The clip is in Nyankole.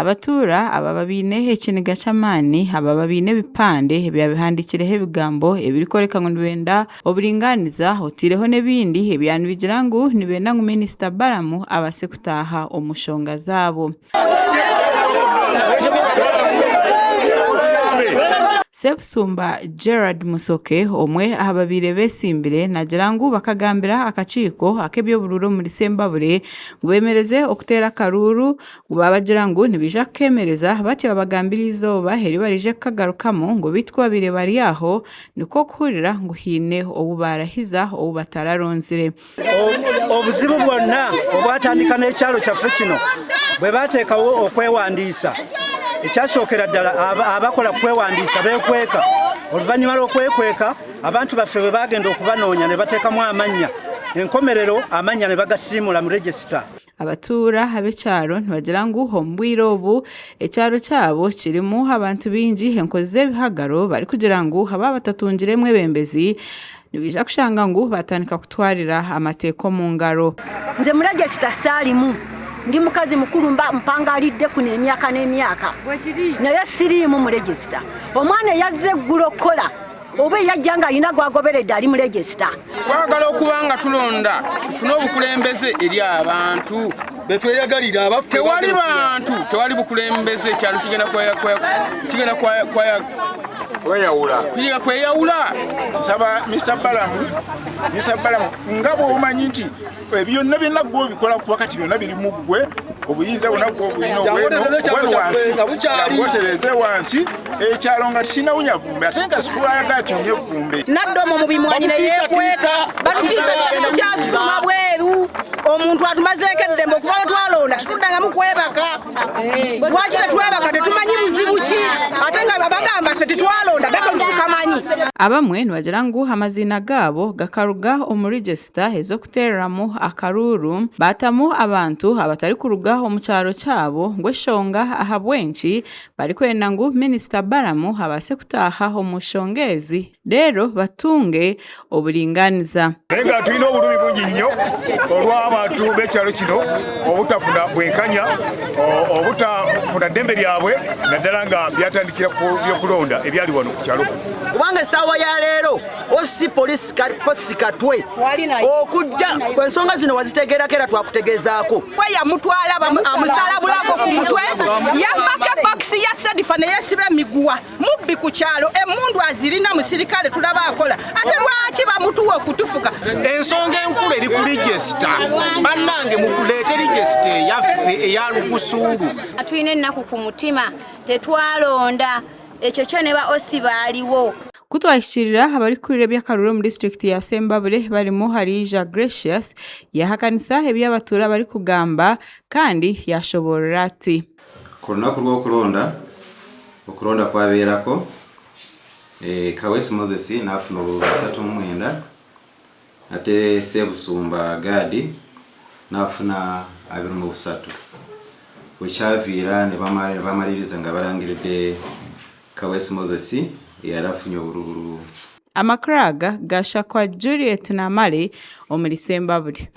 Abatuura ababa baine ekiniga ky'amaani ababa baine ebipande ebyaba bihandiikireho ebigambo ebirikworeka ngu nibenda oburingaaniza otaireho n'ebindi ebyaba nibigira ngu nibenda ngu minisita Balaam abaase kutaaha omu nshonga zaabo. Sebusumba Gerald Musoke omwe aha babaire besimbire nagira ngu bakagambira akakiiko ak'eby'oburuuru omuri Sembabule ngu bemereze okuteera akaruuru ngu babagira ngu nibaija kukemereza batyo babagambire eizooba eri baraije kukagarukamu ngu beitu ku babaire bari aho nikwo kuhurira ngu haine ou barahiza ou batararonzire. Obuzibu bwonna obwatandika n'ekyaro kyaffe kino bwe baateekawo okwewandiisa, ekyasookera ddala abakola ku kwewandiisa beekweka. Oluvannyuma lw'okwekweka, abantu baffe bwe baagenda okubanoonya ne bateekamu amannya, enkomerero amannya ne bagasiimula mu regisita. Abatuura ab'ekyaro nibagira ngu omu bwire obu ekyaro kyabo kirimu abantu baingi enkozi z'ebihagaro barikugira ngu baaba batatungire mwebembezi nibaija kushanga ngu baatandika kutwarira amateeka omu ngaro. Nze mu regisita saalimu, ndi mukazi mukuru mba mpangalidde kuno emyaka n'emyaka naye siriimu mu regisita. Omwana eyazze eggulo okukola oba eyajja ng'alina gw'agoberedde ali mu regisita. Twagala okuba nga tulonda tufune obukulembeze eri abantu betweyagalira abaffe. Tewali bantu, tewali bukulembeze, ekyalo kigenda kigenda kweyawula, kigenda kweyawula. Nsaba Mr. Balamu, Mr. Balamu nga bw'omanyi nti byonna byonna gwe obikola kuba kati byonna biri mu ggwe obuyinza bwonna gwe obulina obweno wansi otereze wansi ekyalo nga tekinawunya vumbe ate nga situlaga nti unye vumbe nadda omwo mu bimwanyi neyekweka batutiisa tukyasituma bweru omuntu atumazeeko eddembe okuva lwe twalonda tetuddangamu kwebaka lwaki tetwebaka tetumanyi buzibu ki ate nga bagamba ffe tetwalonda ate tukamanyi Abamwe nibagira ngu amaziina gaabo gakaruga omu rigisita ez'okuteereramu akaruuru baatamu abantu abatarikuruga omu kyaro kyabo ngu eshonga ahabw'enki barikwenda ngu Minisita Balaam abaase kutaaha omu nshonga ezi reero batunge oburingaaniza. Naye nga tulina obulumi bungi nnyo olw'abantu b'ekyalo kino obutafuna bwenkanya, obutafuna ddembe lyabwe naddala nga byatandikira ku byokulonda ebyali wano ku kyalo kuno. Kubanga essaawa ya leero OC Police Post Katwe okujja ensonga zino wazitegeerako era twakutegeezaako. Bwe yamutwala amusalabulako ku mutwe yabbako ebokisi ya sedifa ne yeesiba emiguwa. Mubbi ku kyalo emmundu azirina musirikale tulaba akola ate lwaki bamutuwa okutufuga. Ensonga enkulu eri ku lijesita bannange mukuleete lijesita eyaffe eya lukusuulu. Tulina ennaku ku mutima tetwalonda ekyo kyo ne ba osi baaliwo. Ku twahikirira abarikukurira eby'akaruuru omu disiturikiti ya Sembabule barimu Hariija Gracious yaahakanisa ebi abatuura barikugamba kandi yaashoboorora ati. Ku runaku rw'okuronda, okuronda kwabeerako, Kaweesi Moses naafuna oburuuru 39, ate Ssebusumba Gad naafuna 23. Wekyaviira nibamaririza nga barangiridde Kaweesi Moses eyari afunye oburuuru. Amakuru aga gaashakwa Juliet Namale omuri Sembabule.